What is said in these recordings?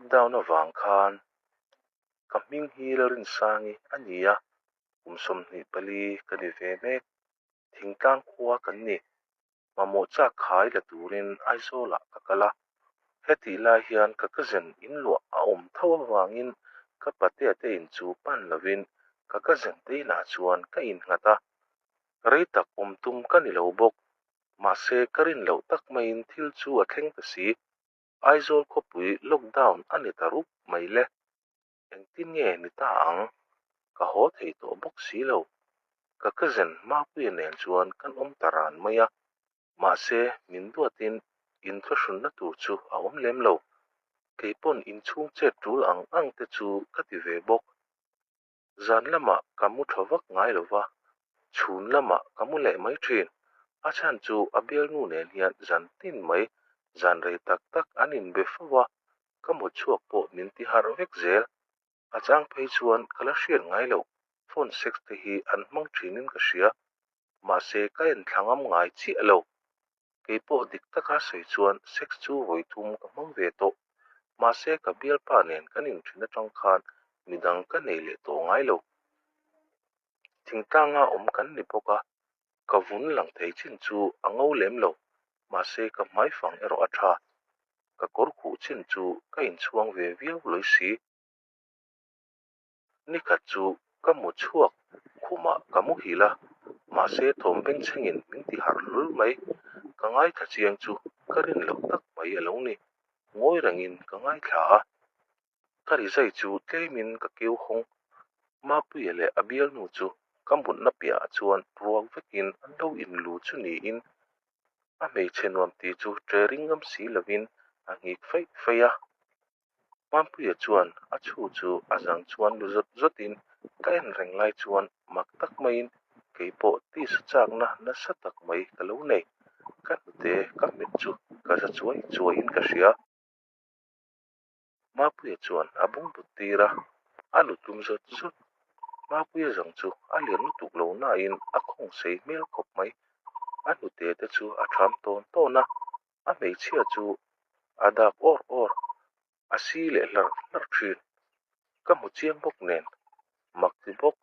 Lockdown avang khan ka hming hi Lalrinsangi a ni a, kum 24 ka ni ve mek. Thingtlang khua kan ni. Mamawh chak khai la turin Aizawlah ka kal a. Hetih lai hian ka cousin inluah a awm tho avangin ka patea te in chu pan lovin ka cousin te inah chuan ka innghat a. Rei tak awm tum ka ni lo bawk. Mahse ka rin loh tak maiin thil chu a thleng ta si. Aizawl khawpui lockdown a ni ta rup mai le. Engtin nge ni ta ang? Ka haw thei tawh bawk si lo. Ka cousin Mapuia nen chuan kan awm ta ran mai a. Mahse min duatin inthlahrunna tur chu a awm lem lo. Keipawn inchhung chet tul ang ang te chu ka ti ve bawk. Zan lamah ka mu tha vak ngai lo va, chhun lamah ka mu leh mai thin. A chhan chu a bialnu nen hian zan tin mai zan rei tak tak an inbe fo a, ka mut chhuak pawh min ti harh vek zel. A chang phei chuan ka la hriat ngai loh phone sex te hi an hmang thinin ka hria. Mahse ka enthla ngam ngai chiah lo. Kei pawh dik taka sawi chuan sex chu vawi thum ka hmang ve tawh. Mahse ka bialpa nen kan inthin atang khan midang ka nei leh tawh ngai lo. Thingtlanga awm kan ni bawk a, ka vun lang thei chin chu a ngo lem lo. Mahse ka hmaifang erawh a tha. Ka kawr khuh chin chu ka inchhuang ve viau lawi si. Nikhat chu ka mu chhuak khumah ka muhil a, mahse thawm bengchhengin min ti harh hlul mai. Ka ngaithla chiang chu ka rin loh tak mai a lo ni. Ngawi rengin ka ngaithla a, ka rizai chu tlemin ka keu hawng. Mapuia leh a bialnu chu ka mutna piahah chuan ruak vekin an lo inlu chu niin a hmeichhe nuam tih chu ṭe ring ngam si lovin a ngik feih feih a. Mampuia chuan a chhu chu a zang chuan lu zawt zawtin ka en reng lai chuan mak tak maiin kei pawh tisa chakna nasa tak mai ka lo nei. Ka hnute ka hmet chu ka za chuai chuaiin ka hria. Mapuia chuan a bungbut tir a, a lu tlum zawt zawt. Mapuia zang chu a lian lutuk lo nain a khawng sei hmel khawp mai. A hnute te chu a ṭham tawn tawn a, a hmeichhia chu a dak awr awr, a si leh hlarh hlarh thin. Ka hmu chiang bawk nen, mak ti bawk,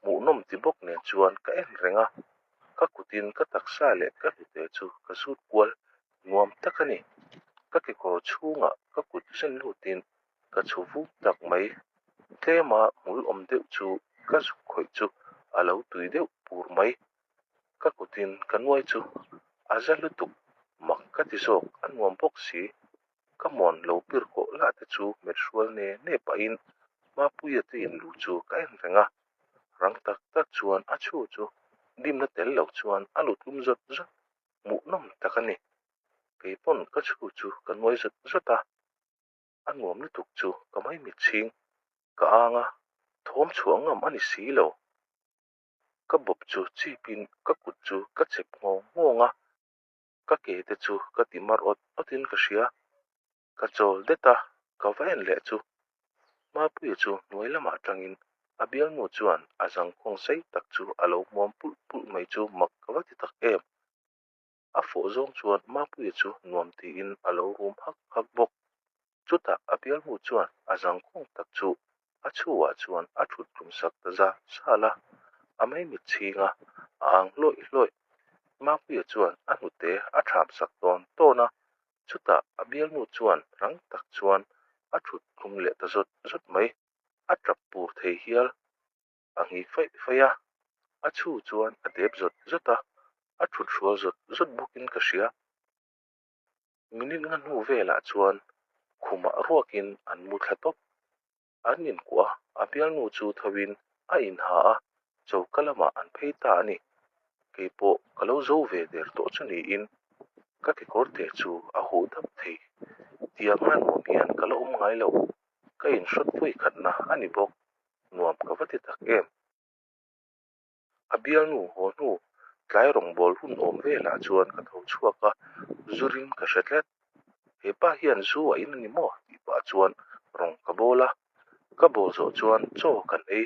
hmuhnawm ti bawk nen chuan ka en reng a, ka kutin ka taksa leh ka hnute chu ka zut kual nuam tak a ni. Ka kekawr chhungah ka kut zen lutin ka chhu vum tak mai. Tlema hmul awm deuh chu ka zuk khawih chu a lo tui deuh pur mai. Ka kutin ka nuai chu a za lutuk mak ka ti zawk a nuam bawk si. Ka mawn lo pir kawh lah te chu hmet hrual ne ne pahin Mapuia te in lu chu ka en reng a. Rang tak tak chuan a chhu chu dimna tel lo chuan a lut tlum zawt zawt hmuhnawm tak a ni. Keipawn ka chhu chu ka nuai zawt zawt a. A nuam lutuk chu ka maimit chhing ka ang a, thawm chhuah ngam a ni si lo. Ka bawp chu chipin ka kut chu ka chep nghawng nghawng a, ka ke te chu ka ti mar awt awtin ka hria. Ka chawl det a, ka va en leh chu Mapuia chu hnuai lamah tangin a bialnu chuan a zangkhawng sei tak chu a lo hmuam pulh pulh mai chu mak ka va ti tak em. A fawh zawng chuan Mapuia chu nuam tiin a lo rum hak hak bawk. Chutah a bialmu chuan a zangkhawng tak chu a chhuah chuan a thut tlum sak ta zal zal a, a maimit chhing a, a ang hlawih hlawih. Mapuia chuan a hnute a tham sak tawn tawn a, chutah a bialnu chuan rang tak chuan a thut tlum leh ta zawt zawt mai. A tap pur thei hial. A ngik faih faih a, a chhu chuan a dep zawt zawt a, a thut hrual zawt zawt bawkin ka hria. Minute nga hnu velah chuan khumah ruakin an mu thla tawp. An inkuah a, a bialnu chu thoin a inha a, choka lamah an phei ta a ni. Keipawh ka lo zo ve der tawh chu niin ka kekawr te chu a huh dap thei. Tiang a nuam hian ka la awm ngai lo, ka inhrawt vawi khatna a ni bawk. Nuam ka va ti tak em? A bialnu haw hnu tlai rawngbâwl hun awm velah chuan ka tho chhuak a, zu rim ka hre tlat. He pa hian zu a in a ni maw? tih pah chuan rawng ka bawl a. Ka bawl zawh chuan chaw kan ei.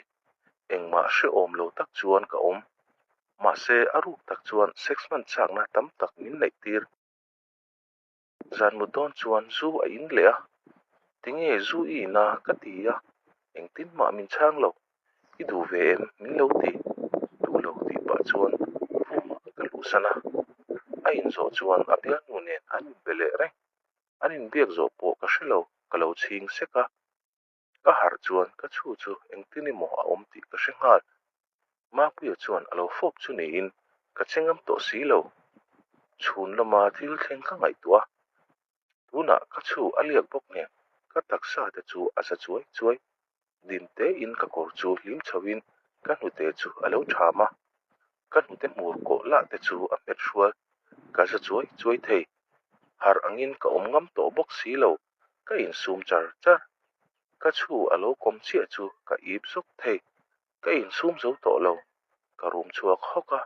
Engmah hrehawm lo tak chuan ka awm. Mahse, a ruk tak chuan sex hman châkna tam tak min neihtir. Zan mut dawn chuan zu a in leh a. Tinge zu i in a? ka ti a, engtin mah min chhang lo. I duh ve em? Min lo ti. Duh lo tih pah chuan room ah ka luhsan a. A inzawh chuan a bialnu nen an inbe leh reng. An inbiak zawh pawh ka hre lo, ka lo chhing sek a. Ka harh chuan ka chhu chu engtin emaw a awm tih ka hre nghal. Mapuia chuan a lo fawp chu niin ka che ngam tawh si lo. Chhun lama thil thleng ka ngaihtuah a, tunah ka chhu a liak bawk nen ka taksa te chu a za chuai chuai. Dim tein ka kawr chu hlim chhoin ka hnute chu a lo ṭham a, ka hnute hmur kawh lah te chu a hmet hrual. Ka za chuai chuai thei. Harh angin ka awm ngam tawh bawk si lo. Ka insum char char. Ka chhu a lo kawm chiah chu ka ip zawk thei. Ka insum zo tawh lo. Ka rum chhuak hawk a.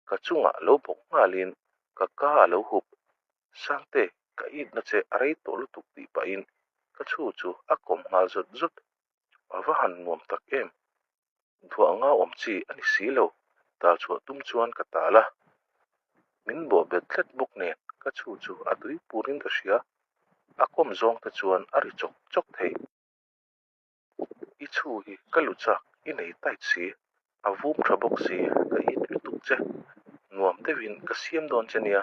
Ka chungah lo bawk nghalin ka ka a lo hup. Sangte, ka itna che a rei tawh lutuk tih pahin ka chhu chu a kawm nghal zawt zawt. A va han nuam tak em. Duah anga awm chi a ni si lo, tal chhuah tum chuan ka tal a. Min bawh bet tlat bawk nen ka chhu chu a tui purin ka hria. A kawm zawng te chuan a ri chawk chawk thei. I chhu hi ka lu chak i nei tight si, a vum tha bawk si, ka it lutuk che. Nuam deuhin ka siam dawn che nia,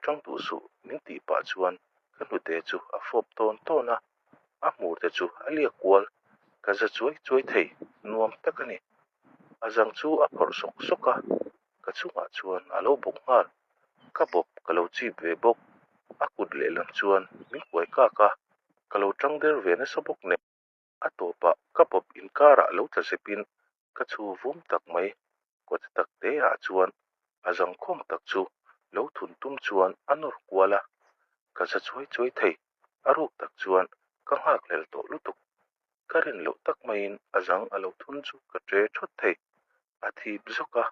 tang duh suh min tih pah chuan ka hnute chu a fawp tawn tawn a. A hmur te chu a liak kual, ka za chuai chuai thei, nuam tak a ni. A zang chu a phawrh sawk sawk a, ka chungah chuan a lo bawk nghal. Ka bawp ka lo chip ve bawk, a kut lehlam chuan min kuai kak a, ka lo tang der ve nasa bawk nen. A tawpah ka bawp inkarah lo tla zepin ka chhu vum tak mai, kawt tak te ah chuan a zangkhawm tak chu lo thun tum chuan a nawr kual a, ka za chuai chuai thei. A ruk tak chuan ka nghakhlel tawh lutuk. Ka rin loh tak maiin a zang a lo thun chu ka ṭe ṭhawt thei. A thip zawk a,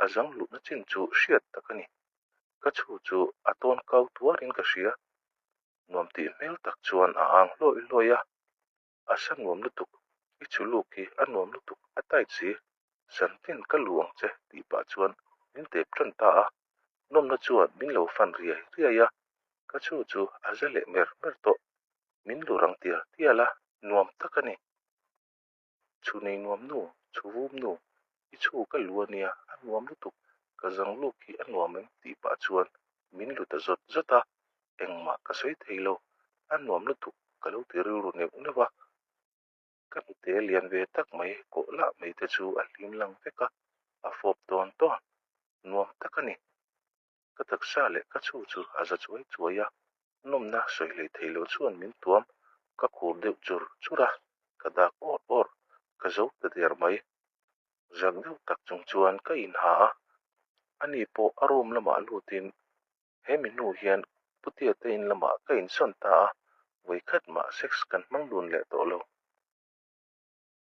a zang luhna chin chu hriat tak a ni. Ka chhu chu a tawn kau tuarin ka hria. Nuam tih hmel tak chuan a ang hlawi hlawi a. A sa nuam lutuk, i chhu luk hi a nuam lutuk, a tight si. Zantin ka lu ang che tih pah chuan min tep ṭan ta a. Nawmna chuan min lo fan riai riai a, ka chhu chu a za leh mer mer tawh. Min lu rang tial tial a, nuam tak a ni. Chhu nei nuam nu, chhu vum nu, i chhu ka lu a nia, a nuam lutuk, ka zang luk hi a nuam em tih pah chuan min lu ta zawt zawt a, engmah ka sawi thei lo, a nuam lutuk ka lo ti rilru neuh neuh a. Ka hnute lian ve tak mai kawh lah mai te chu a hlim lang vek a, a fawp tawn tawn. Nuam tak a ni. Ka taksa leh ka chhu chu a za chuai chuai a, nawmna sawi hlei thei lo chuan min tuam. Ka khur deuh chur chur a, ka dak awr awr. Ka zo ta der mai. Zak deuh tak chung chuan ka inha a, ani pawh a room lamah lutin Hemi hnu hian Putia te in lamah ka insawn ta a, vawikhat mah sex kan hmang dun leh tawh lo.